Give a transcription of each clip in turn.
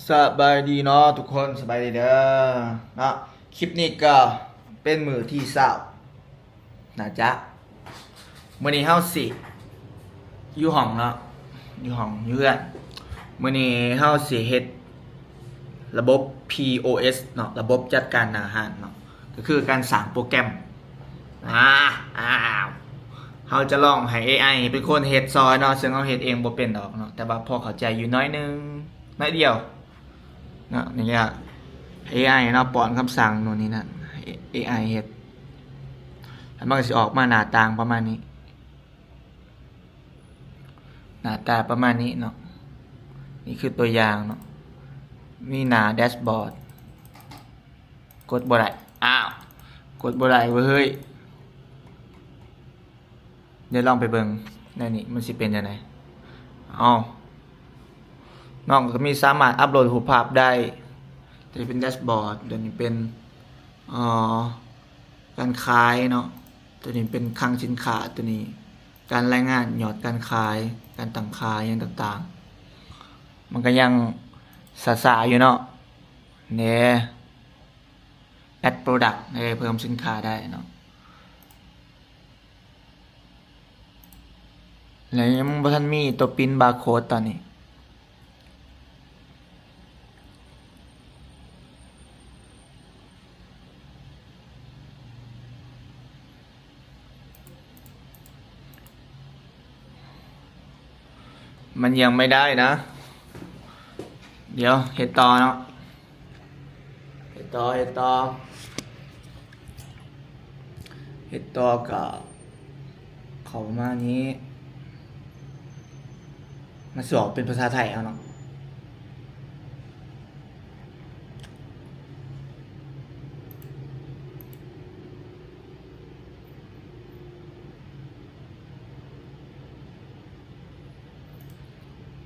ສະບາຍດີເນາະທຸກຄົນ ສະບາຍດີເດີເນາະ. ຄລິບນີ້ກໍເປັນມື້ທີຊາວ ໜ້າຈະ ມື້ນີ້ເຮົາຊິຢູ່ຫ້ອງເນາະ ຢູ່ຫ້ອງ ຢູ່ເຮືອນ. ມື້ນີ້ເຮົາຊິເຮັດລະບົບ ພີໂອເອັສ ເນາະ ລະບົບຈັດການໜ້າຮ້ານເນາະ ກໍຄືການສ້າງໂປຣແກຣມ. ອາ ເຮົາຈະລອງໃຫ້ເອໄອເປັນຄົນເຮັດຊ່ອຍເນາະ ເຊິ່ງເຮົາເຮັດເອງບໍ່ເປັນດອກເນາະ ແຕ່ວ່າພໍເຂົ້າໃຈຢູ່ໜ້ອຍໜຶ່ງ ໜ້ອຍດຽວເນາະ. ນີ້ແຫຼະ ເອໄອເນາະ ປ້ອນຄຳສັ່ງໂນ່ນນີ້ນັ້ນ ເອໄອເຮັດ ແລ້ວມັນກໍຊິອອກມາໜ້າຕ່າງປະມານນີ້ ໜ້າຕາປະມານນີ້ເນາະ. ນີ້ຄືຕົວຢ່າງເນາະ ມີໜ້າແດັຊບອດ ກົດບໍ່ໄດ້ ອ້າວ ກົດບໍ່ໄດ້ເວີ້ຍ. ດຽວລອງໄປເບິ່ງໃນນີ້ມັນຊິເປັນຈັ່ງໃດ. ເອົາ ນ້ອງກໍມີສາມາດອັບໂຫຼດຮູບພາບໄດ້. ຕົວນີ້ເປັນແດັຊບອດ ຕົວນີ້ເປັນ ເອີ ການຂາຍເນາະ ຕົວນີ້ເປັນຄັງສິນຄ້າ ຕົວນີ້ການລາຍງານຍອດການຂາຍ ການຕັ້ງຄ່າຫຍັງຕ່າງໆ. ມັນກໍຍັງຊ້າໆຢູ່ເນາະ ແນ ແອັດໂປຣດັກ ເອີ ເພີ່ມສິນຄ້າໄດ້ເນາະ ແລະ ຍັງບໍ່ທັນມີຕົວປຣິ້ນບາໂຄດຕອນນີ້. ມັນຍັງໄມ່ໄດ້ນະ ດຽວເຮັດຕໍ່ເນາະ ເຮັດຕໍ່ ເຮັດຕໍ່ ເຮັດຕໍ່ກະເຂົ້າມານີ້ ມັນຊິອອກເປັນພາສາໄທເອົາເນາະ.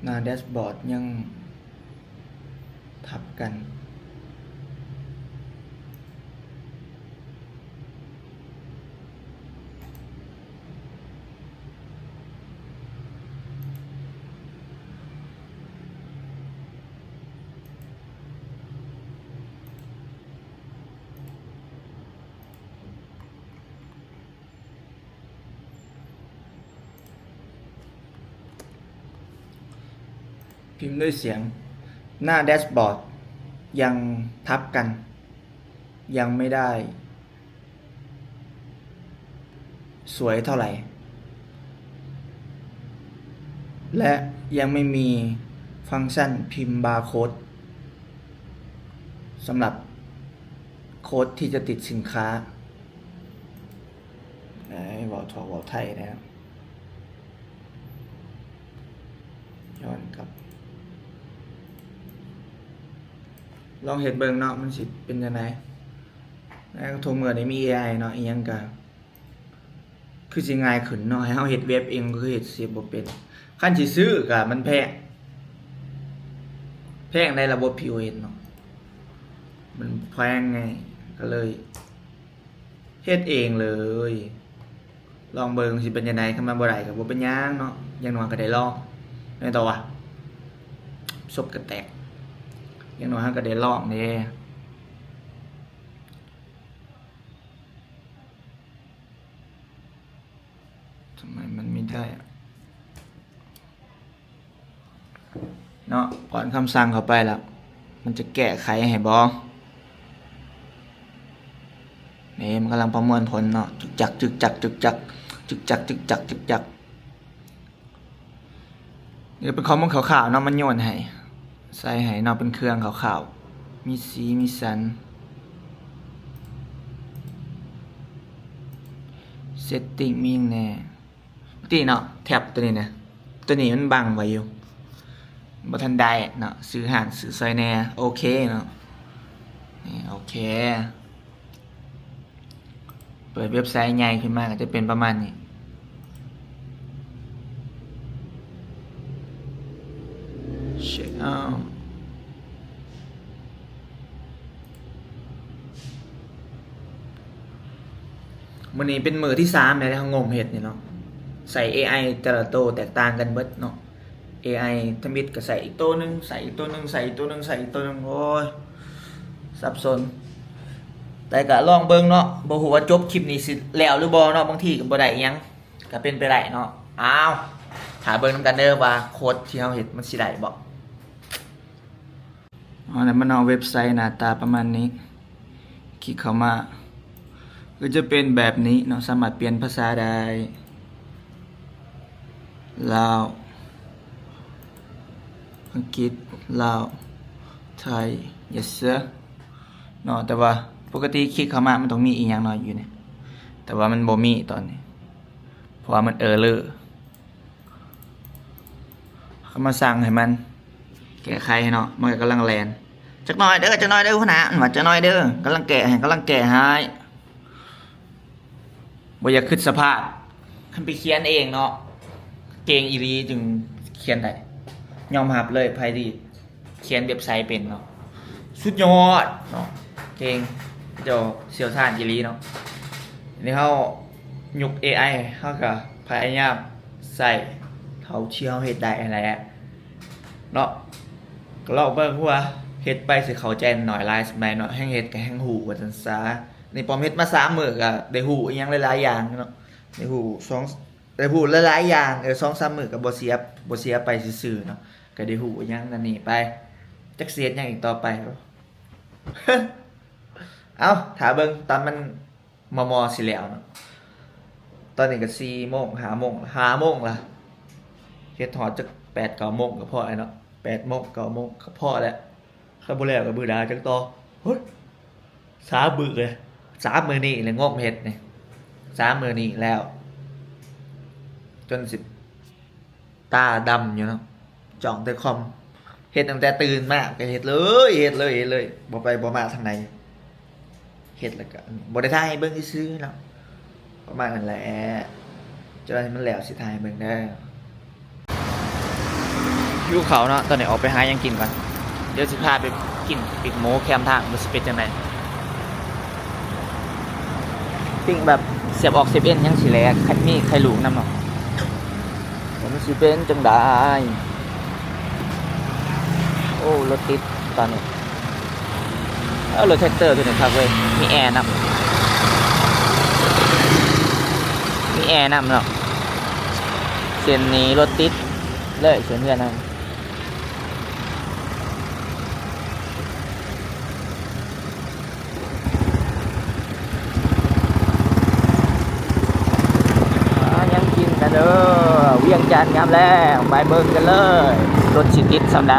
ໜ້າແດັຊບອດຍັງທັບກັນ. ພິມດ້ວຍສຽງ. ໜ້າແດັຊບອດຍັງທັບກັນ ຍັງໄມ່ໄດ້ສວຍເທົ່າໃດ ແລະ ຍັງໄມ່ມີຟັງຊັນພິມບາໂຄດ ສຳລັບໂຄດທີ່ຈະຕິດສິນຄ້າ. ເອີ ເວົ້າຖອກເວົ້າໄທແລ້ວ ຍ້ອນກັບ ລອງເຮັດເບິ່ງເນາະ ມັນຊິເປັນຈັ່ງໃດ. ແລ້ວທຸກມື້ນີ້ມີເອໄອເນາະ ອີ່ຫຍັງກະຄືຊິງ່າຍຂຶ້ນເນາະ ໃຫ້ເຮົາເຮັດເວັບເອງ ຄືເຮັດຊິບໍ່ເປັນ. ຄັນຊິຊື້ກະມັນແພງ ແພງໃນລະບົບພີໂອເອັສເນາະ ມັນແພງໄງ ກໍເລີຍ ເຮັດເອງເລີຍ ລອງເບິ່ງຊິເປັນຈັ່ງໃດ. ຄັນມັນບໍ່ໄດ້ກໍບໍ່ເປັນຫຍັງເນາະ ຢ່າງໜ້ອຍກໍໄດ້ລອງ ແມ່ນຕໍ່ວະ ສົບກໍແຕກ ຢ່າງໜ້ອຍເຮົາກໍໄດ້ລອງເດ້. ທຳໄມມັນມີໄດ້ ເນາະ ປ້ອນຄຳສັ່ງເຂົ້າໄປລະ ມັນຈະແກ້ໄຂໃຫ້ບໍ່? ນີ້ມັນກຳລັງປະມວນຜົນເນາະ ຈຶກຈັກ ຈຶກຈັກ ຈຶກຈັກ ຈຶກຈັກ ຈຶກຈັກ ຈຶກຈັກ. ນີ້ເປັນຂໍ້ມູນຄ່າວໆເນາະ ມັນໂຍນໃຫ້ ໃສ່ໃຫ້ເນາະ ເປັນເຄື່ອງຄ່າວໆ ມີສີມີສັນ ເຊັດຕິ້ງມີຫຍັງແດ່. ຕິເນາະ ແທັບຕົວນີ້ນະ ຕົວນີ້ມັນບັງໄວ້ຢູ່ ບໍ່ທັນໄດ້ເນາະ ຊື້ຮ້ານຊື້ຊ່ອຍແດ່. ໂອເຄເນາະ ນີ້ ໂອເຄ ເປີດເວັບໄຊໃຫຍ່ຂຶ້ນມາກໍຈະເປັນປະມານນີ້. ເຊັກເອົາ ມື້ນີ້ເປັນມື້ທີສາມແລ້ວທີ່ເຮົາງົມເຮັດນີ້ເນາະ ໃສ່ເອໄອແຕ່ລະໂຕແຕກຕ່າງກັນເບິດເນາະ. ເອໄອທຳອິດກໍໃສ່ອີກໂຕໜຶ່ງ ໃສ່ອີກໂຕໜຶ່ງ ໃສ່ອີກໂຕໜຶ່ງ ໃສ່ອີກໂຕໜຶ່ງ ໂອ້ຍ ສັບສົນ. ແຕ່ກໍລອງເບິ່ງເນາະ ບໍ່ຮູ້ວ່າຈົບຄລິບນີ້ຊິແລ້ວຫຼືບໍ່ເນາະ ບາງທີກໍບໍ່ໄດ້ອີ່ຫຍັງ ກໍເປັນໄປໄດ້ເນາະ. ອ້າວ ຖ້າເບິ່ງນຳກັນເດີວ່າໂຄດທີ່ເຮົາເຮັດມັນຊິໄດ້ບໍ່. ເອົາລະ ມາເນາະ ເວັບໄຊໜ້າຕາປະມານນີ້ ຄລິກເຂົ້າມາ ກໍຈະເປັນແບບນີ້ເນາະ ສາມາດປ່ຽນພາສາໄດ້ ລາວ ອັງກິດ ລາວ ໄທ ເຢສເຊີ ເນາະ. ແຕ່ວ່າປົກກະຕິຄລິກເຂົ້າມາມັນຕ້ອງມີອີ່ຫຍັງເນາະຢູ່ນີ້ ແຕ່ວ່າມັນບໍ່ມີຕອນນີ້ ເພາະວ່າມັນເອີເລີ. ເຮົາກໍມາສັ່ງໃຫ້ມັນແກ້ໄຂໃຫ້ເນາະ ມັນກໍກຳລັງແລ່ນ. ຈັກໜ້ອຍເດີ ຈັກໜ້ອຍເດີຫົວໜ້າ ມັນວ່າ ຈັກໜ້ອຍເດີ ກຳລັງແກ້ໃຫ້ ກຳລັງແກ້ໃຫ້. ບໍ່ຢາກຄິດສະພາບ ຄັນໄປຂຽນເອງເນາະ ເກັ່ງອີ່ຫຼີຈຶ່ງຂຽນໄດ້. ຍອມຮັບເລີຍ ໃຜທີ່ ຂຽນເວັບໄຊເປັນເນາະ ສຸດຍອດເນາະ ເກັ່ງ ເຂົາເຈົ້າຊ່ຽວຊານອີ່ຫຼີເນາະ. ນີ້ເຮົາຍຸກເອໄອ ເຮົາກໍພະຍາຍາມໃຊ້ເທົ່າທີ່ເຮົາເຮັດໄດ້ຫັ້ນແຫຼະເນາະ. ກໍລອງເບິ່ງວ່າເຮັດໄປຊິເຂົ້າໃຈໜ້ອຍຫຼາຍສ່ຳໃດເນາະ ແຮ່ງເຮັດກໍແຮ່ງຮູ້ວ່າຊັ້ນຊະ. ນີ້ປ້ອມເຮັດມາສາມມື້ກໍໄດ້ຮູ້ອີ່ຫຍັງຫຼາຍໆຢ່າງເນາະ ໄດ້ຮູ້ສອງ ໄດ້ຮູ້ຫຼາຍໆຢ່າງ ເອີ ສອງສາມມື້ກໍບໍ່ເສຍ ບໍ່ເສຍໄປຊື່ໆເນາະ ກໍໄດ້ຮູ້ຫຍັງນັ້ນນີ້ໄປ ຈັກຊິເຮັດຫຍັງອີກຕໍ່ໄປ. ເອົ້າ ຖ້າເບິ່ງຕອນມັນມໍ່ໆຊິແລ້ວເນາະ. ຕອນນີ້ກໍສີ່ໂມງ ຫ້າໂມງ ຫ້າໂມງລະ ເຮັດຮອດຈັກແປດເກົ້າໂມງກໍພໍແລ້ວເນາະ ແປດໂມງ ເກົ້າໂມງກໍພໍແລ້ວ. ຄັນບໍ່ແລ້ວກໍມື້ໜ້າຈັ່ງຕໍ່. ໂອ້ຍ ສາມມື້ເລີຍ ສາມມື້ນີ້ແຫຼະງົມເຮັດນີ້ ສາມມື້ນີ້ແລ້ວ ຈົນຊິຕາດຳຢູ່ເນາະ ຈ້ອງແຕ່ຄອມ. ເຮັດຕັ້ງແຕ່ຕື່ນມາກໍເຮັດເລີຍ ເຮັດເລີຍ ເຮັດເລີຍ ບໍ່ໄປບໍ່ມາທາງໃດ ເຮັດແລ້ວກໍບໍ່ໄດ້ຖ່າຍໃຫ້ເບິ່ງຊື່ໆເນາະ. ປະມານນັ້ນແຫຼະ ຈະໄດ້ໃຫ້ມັນແລ້ວຊິຖ່າຍໃຫ້ເບິ່ງເດີ. ຫິວເຂົ້າເນາະ ຕອນນີ້ອອກໄປຫາຫຍັງກິນກ່ອນ ດຽວຊິພາໄປກິນປີກໝູແຄມທາງ ວ່າຊິເປັນຈັ່ງໃດ ປີ້ງແບບສຽບອອກສຽບເອັນຫຍັງຊີ້ແຫຼະ ມີໄຂ່ລູກນຳເນາະ ວ່າມັນຊິເປັນຈັ່ງໃດ. ໂອ້ ລົດຕິດຕອນນີ້. ເອີ ລົດແທັກເຕີໂຕນີ້ຄັກເວີຍ ມີແອນຳ ມີແອນຳເນາະ. ເສັ້ນນີ້ລົດຕິດເລີຍ ເສັ້ນເຮືອນເຮົາ. ຫາຫຍັງກິນກັນເດີ ວຽງຈັນຍາມແລງ ໄປເບິ່ງກັນເລີຍ ລົດຊິຕິດສ່ຳໃດ.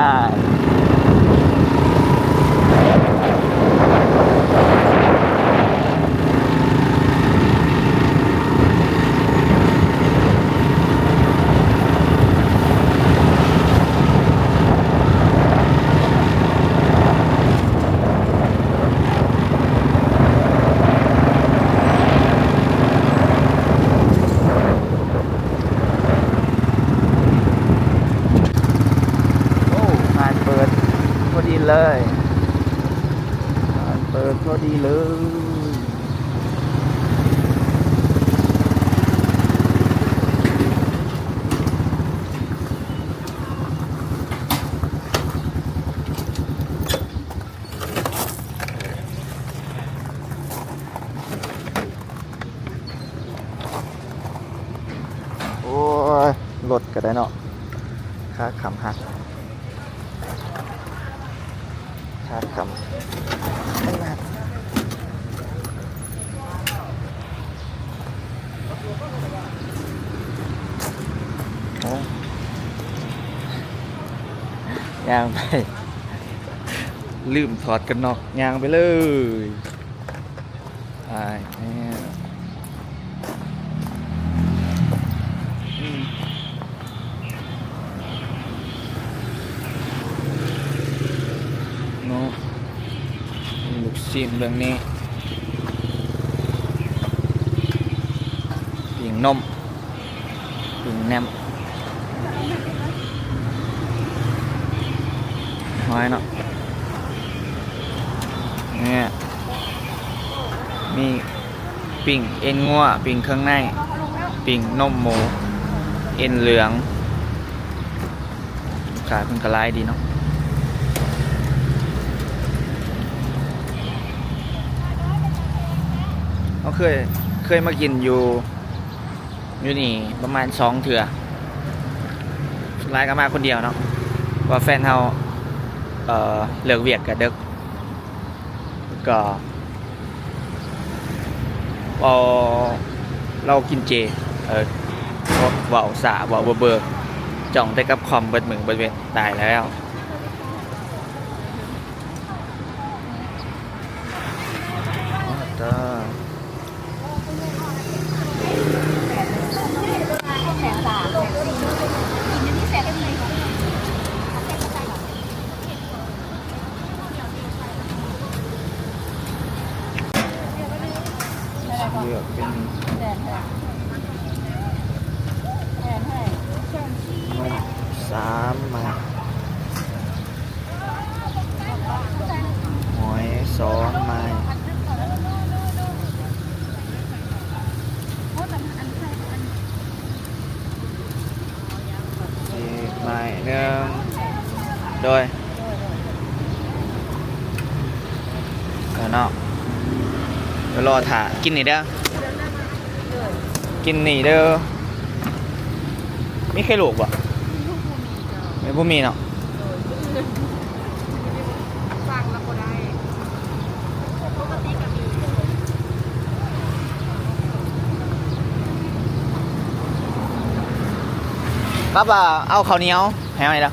ໂອ້ ຮ້ານເປີດພໍດີເລີຍ ຮ້ານເປີດພໍດີເລີຍ. ໂອ້ຍ ລົດກໍໄດ້ເນາະ ຂາຄ້ຳຫັກ ຂາຄ້ຳ ໂອ້ ຍ່າງໄປ ລືມຖອດກັນນັອກ ຍ່າງໄປເລີຍ ອາຍແທ້ ອືມ ເນາະ ລູກຊີ້ນເບື້ອງນີ້ ປີ້ງນົມ ປີ້ງແໜມ ຫອຍເນາະ ນີ້ ມີປີ້ງເອັນງົວ ປີ້ງເຄື່ອງໃນ ປີ້ງນົມໝູ ເອັນເຫຼືອງ. ກາເພິ່ນກໍຫຼາຍດີເນາະ. ເຮົາເຄີຍ ເຄີຍມາກິນຢູ່ ຢູ່ນີ້ປະມານສອງເທື່ອ. ສ່ວນຫຼາຍກໍມາຄົນດຽວເນາະ ເພາະວ່າແຟນເຮົາ ເອີ ເລີກວຽກກໍເດິກ ກໍ ເວົ້າ ລາວກິນເຈ ເອີ ເວົ້າຊ້າ ເວົ້າເບີໆ ຈ້ອງແຕ່ກັບຄອມເບິດມື້ເບິດເວັນ ຕາຍແລ້ວ. ເລືອກເປັນ ແປດຮ້ອຍ ສາມໄມ້ ຫອຍສອງໄມ້ ເຈກໄມ້ໜຶ່ງ ໂດຍ ເອົາເນາະ ດຽວລໍຖ້າ ກິນນີ້ເດີ ກິນນີ້ເດີ. ມີໄຂ່ລູກບໍ່? ແມ່ນບໍ່ມີເນາະ. ປ້າ ປ້າ ເອົາເຂົ້າໜຽວໃຫ້ເຮົາແດ່.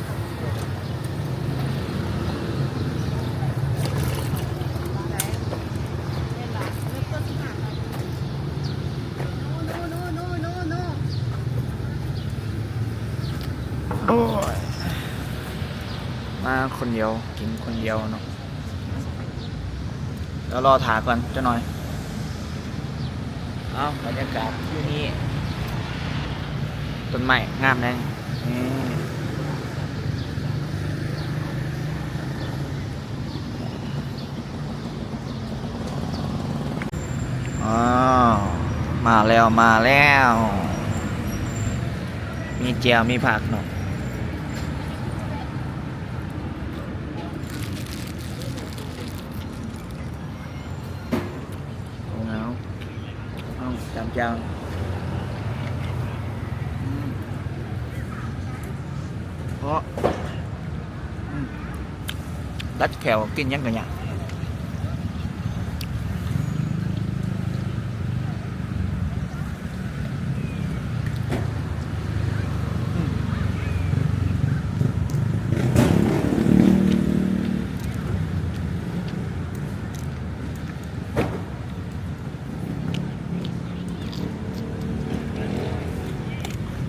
ໂອ້ຍ ມາຄົນດຽວ ກິນຄົນດຽວເນາະ. ດຽວລໍຖ້າກ່ອນຈັກໜ່ອຍ. ເອົ້າ ບັນຍາກາດຢູ່ນີ້ ຕົ້ນໄມ້ງາມແຮງ ນີ້. ອ້າວ ມາແລ້ວ ມາແລ້ວ ມີແຈ່ວ ມີຜັກເນາະ. ເອົາ ເອົາ ຕຳແຈ່ວ ອືມ ເພາະ ອືມ ຕັດແຂ້ວ ກິນຫຍັງກໍຍາກ.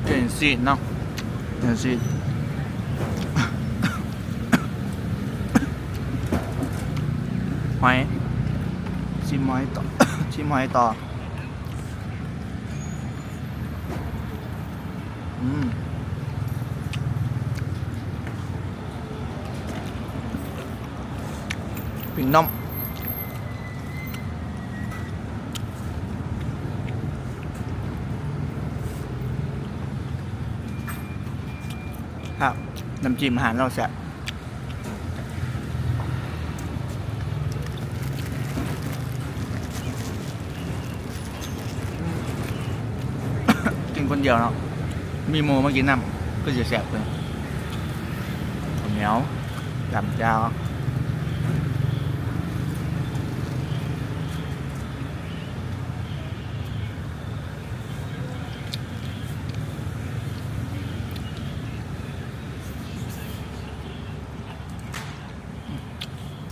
ເປັນຊີ້ນເນາະ ເປັນຊີ້ນ ຫອຍ ຊີມຫອຍຕໍ່ ຊີມຫອຍຕໍ່. ອືມ ປິ່ນໜົມ ຄັບ ນ້ຳຈິ້ມອາຫານລາວແຊບ. ກິນຄົນດຽວເນາະ ມີໝູ່ມາກິນນຳ ຄືຊິແຊບເລີຍ. ເຂົ້າໜຽວ ຕຳແຈ່ວ.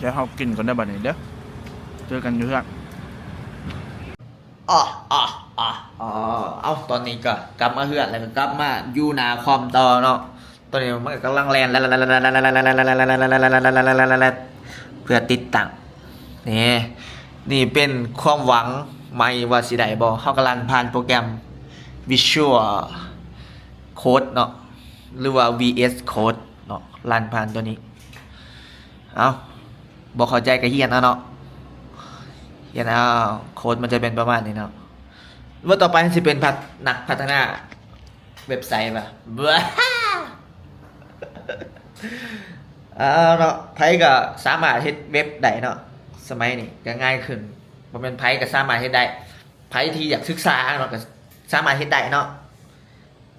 ດຽວເຮົາກິນກ່ອນເດີບັດນີ້ເດີ ເຈີກັນຢູ່ເຮືອນ. ອາ ອາ ອາ ອາ ເອົ້າ ຕອນນີ້ກໍກັບມາເຮືອນ ແລ້ວກໍກັບມາຢູ່ໜ້າຄອມຕໍ່ເນາະ. ຕອນນີ້ມັນກໍກຳລັງແລ່ນ ເພື່ອຕິດຕັ້ງ ນີ້ ນີ້ເປັນຄວາມຫວັງໃໝ່ວ່າຊິໄດ້ບໍ່ ເຮົາກໍລັນຜ່ານໂປຣແກຣມ Visual Code ເນາະ ຫຼືວ່າ VS Code ເນາະ ລັນຜ່ານຕົວນີ້. ເອົ້າ ບໍ່ເຂົ້າໃຈກໍຮຽນເອົາເນາະ ຮຽນເອົາ ໂຄດມັນຈະເປັນປະມານນີ້ເນາະ. ວ່າຕໍ່ໄປຊິເປັນພັດ ນັກພັດທະນາເວັບໄຊຫວາ? ບ້າ. ເອີເນາະ ໃຜກໍສາມາດເຮັດເວັບໄດ້ເນາະ ສະໄໝນີ້ກໍງ່າຍຂຶ້ນ ບໍ່ແມ່ນໃຜກໍສາມາດເຮັດໄດ້ ໃຜທີ່ຢາກສຶກສາເນາະ ກໍສາມາດເຮັດໄດ້ເນາະ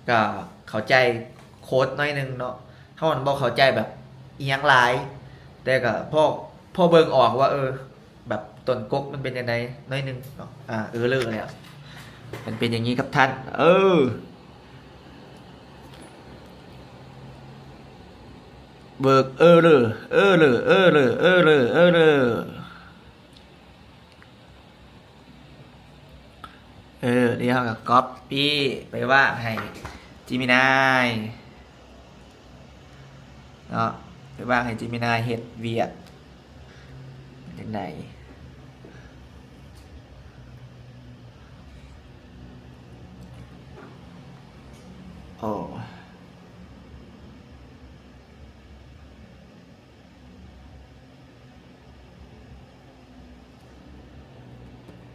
ກໍເຂົ້າໃຈໂຄດໜ້ອຍໜຶ່ງເນາະ ເຮົາມັນບໍ່ເຂົ້າໃຈແບບອີ່ຫຍັງຫຼາຍ ແຕ່ກໍພໍ ພໍເບິ່ງອອກວ່າ ເອີ ແບບຕົ້ນກົກມັນເປັນຈັ່ງໃດໜ້ອຍໜຶ່ງເນາະ ອ່າ ເອີເລີແລ້ວ ມັນເປັນຢ່າງນີ້ຄັບທ່ານ ເອີ ເວີກເອີເລີ ເອີເລີ ເອີເລີ ເອີເລີ ເອີເລີ ເອີ ດຽວເຮົາກໍກັອບປີ້ໄປວາງໃຫ້ເຈມິນາຍເນາະ ໄປວາງໃຫ້ເຈມິນາຍເຮັດວຽກ ຈັ່ງໃດ ໂອ້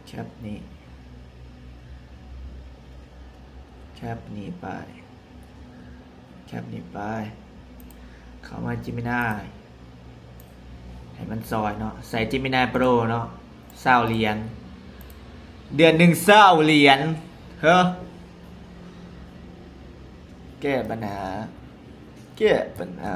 ແຄບນີ້ ແຄບນີ້ໄປ ແຄບນີ້ໄປ ເຂົ້າມາເຈມິນາຍ ໃຫ້ມັນຊ່ອຍເນາະ ໃສ່ເຈມິນາຍໂປຣເນາະ ຊາວຫຼຽນ ເດືອນໜຶ່ງຊາວຫຼຽນ ເຮີ ແກ້ບັນຫາ ແກ້ບັນຫາ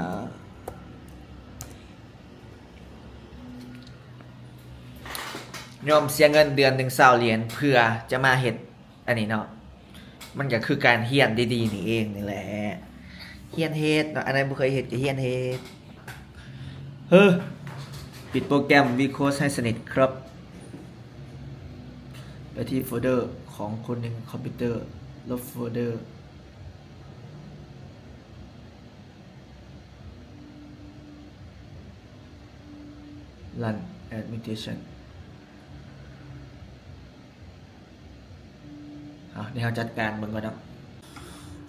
ຍອມເສຍເງິນເດືອນໜຶ່ງຊາວຫຼຽນ ເພື່ອຈະມາເຮັດອັນນີ້ເນາະ ມັນກໍຄືການຮຽນດີໆນີ້ເອງນີ້ແຫຼະ ຮຽນເຮັດເນາະ ອັນໃດບໍ່ເຄີຍເຮັດກໍຮຽນເຮັດ ເຮີ ປິດໂປຣແກຣມວີໂຄດໃຫ້ສະໜິດຄັບ ໄປທີ່ໂຟນເດີຂອງຄົນໃນຄອມພິວເຕີ ລົບໂຟນເດີ run administration ເອົາ ດຽວເຮົາຈັດການເບິ່ງກ່ອນເນາະ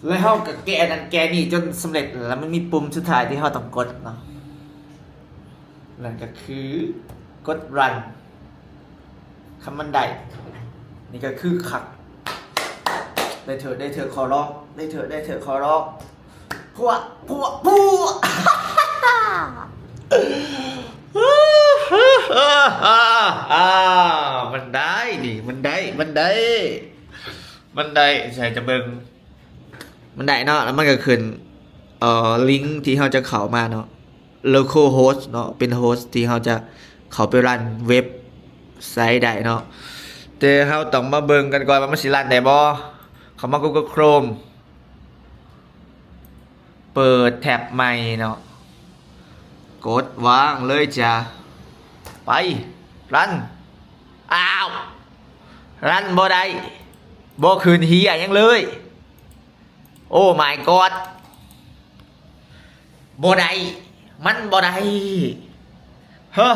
ແລ້ວເຮົາກໍແກ້ນັ້ນແກ້ນີ້ຈົນສຳເລັດ ແລ້ວມັນມີປຸ່ມສຸດທ້າຍທີ່ເຮົາຕ້ອງກົດເນາະ ນັ້ນກໍຄືກົດ run ຄັນມັນໄດ້ ນີ້ກໍຄືຄັກ ໄດ້ເທີ ໄດ້ເທີ ຂໍຮ້ອງ ໄດ້ເທີ ໄດ້ເທີ ຂໍຮ້ອງ ພວກ ພວກ ພວກ ມັນໄດ້ນີ້ ມັນໄດ້ ມັນໄດ້ ມັນໄດ້ ໃສ່ຈະເບິ່ງ ມັນໄດ້ເນາະ ແລ້ວມັນກໍຂຶ້ນ ເອີ ລິງທີ່ເຮົາຈະເຂົ້າມາເນາະ ໂລຄໍໂຮສເນາະ ເປັນໂຮສທີ່ເຮົາຈະເຂົ້າໄປຣັນເວັບໄຊໄດ້ເນາະ ແຕ່ເຮົາຕ້ອງມາເບິ່ງກັນກ່ອນວ່າມັນຊິຣັນໄດ້ບໍ່ ເຂົ້າມາ Google Chrome ເປີດແທັບໃໝ່ເນາະ ກົດວາງເລີຍຈ້າ ໄປ ຣັນ ອ້າວ ຣັນບໍ່ໄດ້ ບໍ່ຂຶ້ນເຮຍຫຍັງເລີຍ Oh my god ບໍ່ໄດ້ ມັນບໍ່ໄດ້ ເຮີ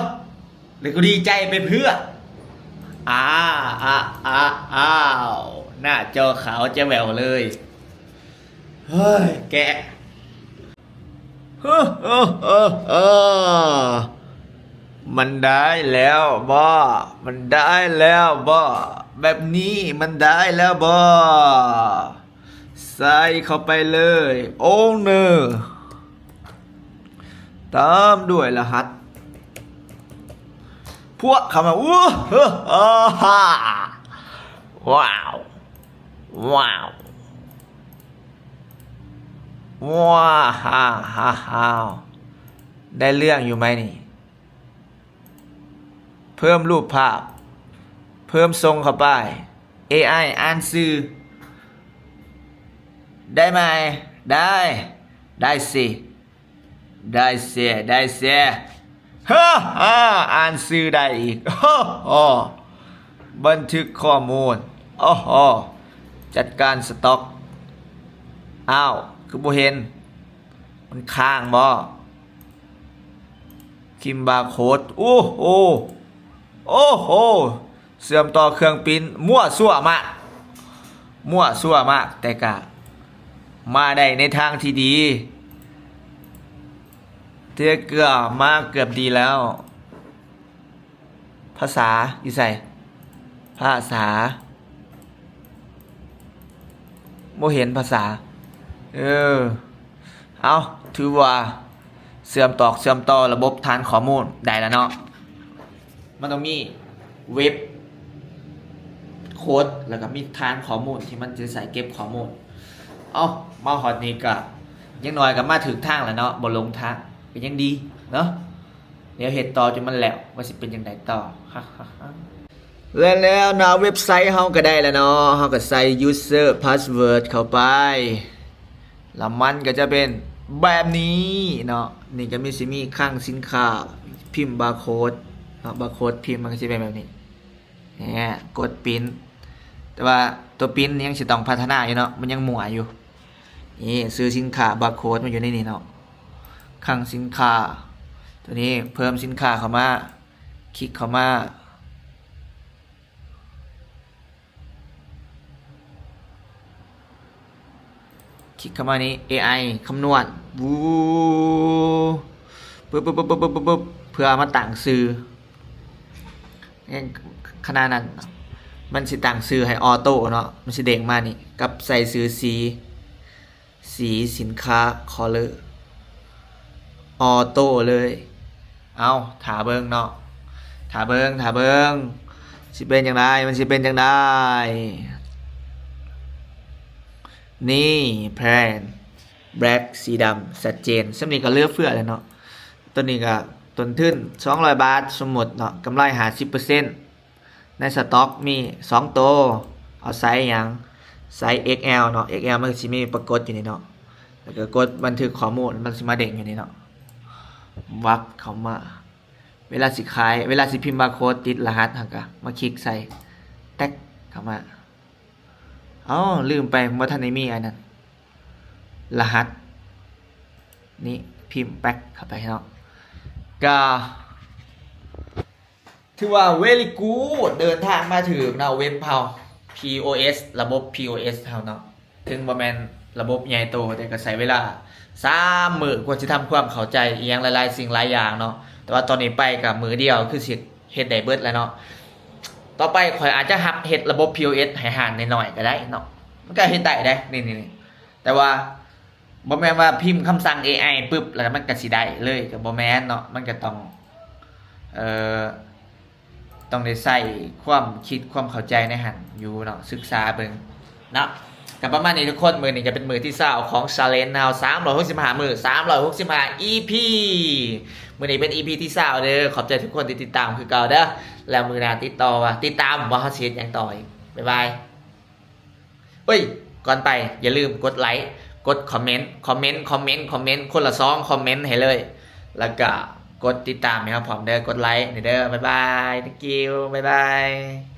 ແລ້ວກໍດີໃຈໄປເພື່ອ ອ້າ ອ້າ ອ້າ ອ້າວ ໜ້າຈໍຂາວຈະແຫວວເລີຍ ເຮີຍ ແກະ ເຮີ ເຮີ ເຮີ ເຮີ ມັນໄດ້ແລ້ວບໍ? ມັນໄດ້ແລ້ວບໍ? ແບບນີ້ມັນໄດ້ແລ້ວບໍ? ໃສ່ເຂົ້າໄປເລີຍ Owner ຕາມດ້ວຍລະຫັດ ພວກເຂົ້າມາ ໂອ້ ເຮີ ເຮີ ເຮີ ວ້າວ ວ້າວ ວ້າ ຮາ ຮາ ຮາວ ໄດ້ເລື່ອງຢູ່ໄໝນີ້? ເພີ່ມຮູບພາບ ເພີ່ມສົ່ງເຂົ້າໄປ ເອໄອອ່ານຊື່ ໄດ້ໄໝ? ໄດ້ ໄດ້ຊິ ໄດ້ແຊ ໄດ້ແຊ ຮາ ຮາ ອ່ານຊື່ໄດ້ອີກ ໂອ້ໂຫ ບັນທຶກຂໍ້ມູນ ໂອ້ໂຫ ຈັດການສະຕັອກ ອ້າວ ຄືບໍ່ເຫັນ ມັນຄ້າງບໍ? ພິມບາໂຄດ ໂອ້ໂຫ ໂອ້ໂຫ ເຊື່ອມຕໍ່ເຄື່ອງປິ່ນ ມົ້ວຊົ່ວມາກ ມົ້ວຊົ່ວມາກ ແຕ່ກະມາໄດ້ໃນທາງທີ່ດີ ເທກເກືອມາເກືອບດີແລ້ວ. ພາສາຢູ່ໃສ? ພາສາ ບໍ່ເຫັນພາສາ ເອີ ເອົາ ຖືວ່າ ເຊື່ອມຕອກເຊື່ອມຕໍ່ລະບົບຖານຂໍ້ມູນໄດ້ແລ້ວເນາະ. ມັນຕ້ອງມີເວັບໂຄດ ແລ້ວກໍມີຖານຂໍ້ມູນທີ່ມັນຈະໃຊ້ເກັບຂໍ້ມູນ. ເອົ້າ ມາຮອດນີ້ກໍຢ່າງໜ້ອຍກໍມາຖືກທາງແລ້ວເນາະ, ບໍ່ຫຼົງທາງກໍຍັງດີເນາະ. ດຽວເຮັດຕໍ່ຈົນມັນແລ້ວ ວ່າຊິເປັນຈັ່ງໃດຕໍ່. ແລະແລ້ວໜ້າເວັບໄຊເຮົາກໍໄດ້ແລ້ວເນາະ, ເຮົາກໍໃສ່ user password ເຂົ້າໄປ ແລ້ວມັນກໍຈະເປັນແບບນີ້ເນາະ. ນີ້ກໍມີ ຊິມີຄັງສິນຄ້າ, ພິມບາໂຄດເນາະ, ບາໂຄດພິມມັນກໍຊິເປັນແບບນີ້. ແນະ ກົດປຣິ້ນ, ແຕ່ວ່າຕົວປຣິ້ນຍັງຊິຕ້ອງພັດທະນາຢູ່ເນາະ, ມັນຍັງມົ້ວຢູ່. ນີ້ ຊື່ສິນຄ້າ, ບາໂຄດມັນຢູ່ໃນນີ້ເນາະ, ຄັງສິນຄ້າ. ຕົວນີ້ເພີ່ມສິນຄ້າເຂົ້າມາ, ຄລິກເຂົ້າມາ, ຄລິກເຂົ້າມານີ້ ເອໄອ ຄຳນວນ ວູ ປຶບ ປຶບ ເພື່ອເອົາມາຕັ້ງຊື່. ຂະນະນັ້ນມັນຊິຕັ້ງຊື່ໃຫ້ອໍໂຕ້ເນາະ, ມັນຊິເດ້ງມານີ້ ກັບໃສ່ຊື່ສີ ສີສິນຄ້າ color ອໍໂຕ້ເລີຍ. ເອົ້າ ຖ້າເບິ່ງເນາະ, ຖ້າເບິ່ງ ຖ້າເບິ່ງ ຊິເປັນຈັ່ງໃດ ມັນຊິເປັນຈັ່ງໃດ. ນີ້ brand black ສີດຳຊັດເຈນ. ສ່ຳນີ້ກໍເຫຼືອເຟືອແລ້ວເນາະ. ຕົວນີ້ກໍຕົ້ນທຶນສອງຮ້ອຍບາດ ສົມມຸດເນາະ, ກຳໄລຫ້າສິບເປີເຊັນ. ໃນສະຕັອກມີສອງໂຕ, ເອົາໄຊຫຍັງ? ໄຊ ເອັກແອລ ເນາະ, ເອັກແອລ ມັນກໍຊິມີປາກົດຢູ່ນີ້ເນາະ, ແລ້ວກໍກົດບັນທຶກຂໍ້ມູນ ມັນຊິມາເດ້ງຢູ່ນີ້ເນາະ, ວັບເຂົ້າມາ. ເວລາຊິຂາຍ ເວລາຊິພິມບາໂຄດ ຕິດລະຫັດ ເຮົາກໍມາຄລິກໃສ່ ແຕັກ ເຂົ້າມາ. ເອົ້າ ລືມໄປ ບໍ່ທັນໄດ້ມີອັນນັ້ນ ລະຫັດ. ນີ້ ພິມແປັກເຂົ້າໄປເນາະ, ກໍ ຖືວ່າ very good ເດີນທາງມາຖືກເນາະ ເວັບເຮົາ ພີໂອເອັສ ລະບົບ ພີໂອເອັສ ເຮົາເນາະ. ເຖິງບໍ່ແມ່ນລະບົບໃຫຍ່ໂຕ ແຕ່ກໍໃຊ້ເວລາສາມມື້ກວ່າຊິທຳຄວາມເຂົ້າໃຈອີ່ຫຍັງຫຼາຍໆສິ່ງຫຼາຍຢ່າງເນາະ, ແຕ່ວ່າຕອນນີ້ໄປກໍມື້ດຽວຄືຊິເຮັດໄດ້ເບິດແລ້ວເນາະ. ຕໍ່ໄປຂ້ອຍອາດຈະຮັບເຮັດລະບົບ ພີໂອເອັສ ໃຫ້ຮ້ານນ້ອຍໆກໍໄດ້ເນາະ, ມັນກໍເຮັດໄດ້ເດ້ ນີ້ໆ ແຕ່ວ່າ ບໍ່ແມ່ນວ່າພິມຄຳສັ່ງເອໄອປຶບ ແລ້ວມັນກໍຊິໄດ້ເລີຍ ກໍບໍ່ແມ່ນເນາະ, ມັນກໍຕ້ອງ ເອີ ຕ້ອງໄດ້ໃຊ້ຄວາມຄິດຄວາມເຂົ້າໃຈໃນຫັ້ນຢູ່ເນາະ, ສຶກສາເບິ່ງເນາະ. ກໍປະມານນີ້ທຸກຄົນ, ມື້ນີ້ກໍເປັນມື້ທີຊາວຂອງ challenge ເຮົາ ສາມຮ້ອຍຫົກສິບຫ້າມື້ ສາມຮ້ອຍຫົກສິບຫ້າ ອີພີ. ມື້ນີ້ເປັນ ອີພີ ທີຊາວເດີ, ຂອບໃຈທຸກຄົນທີ່ຕິດຕາມຄືເກົ່າເດີ, ແລ້ວມື້ໜ້າຕິດຕໍ່ວ່າ ຕິດຕາມວ່າເຮົາຊິເຮັດຫຍັງຕໍ່ອີກ. ບາຍບາຍ. ເອີຍ ກ່ອນໄປ ຢ່າລືມກົດໄລ ກົດຄອມເມັນ ຄອມເມັນ ຄອມເມັນ ຄອມເມັນ ຄົນລະສອງຄອມເມັນໃຫ້ເລີຍ, ແລ້ວກະກົດຕິດຕາມໃຫ້ເຮົາພ້ອມເດີ, ກົດໄລນີ້ເດີ. ບາຍບາຍ thank you ບາຍບາຍ.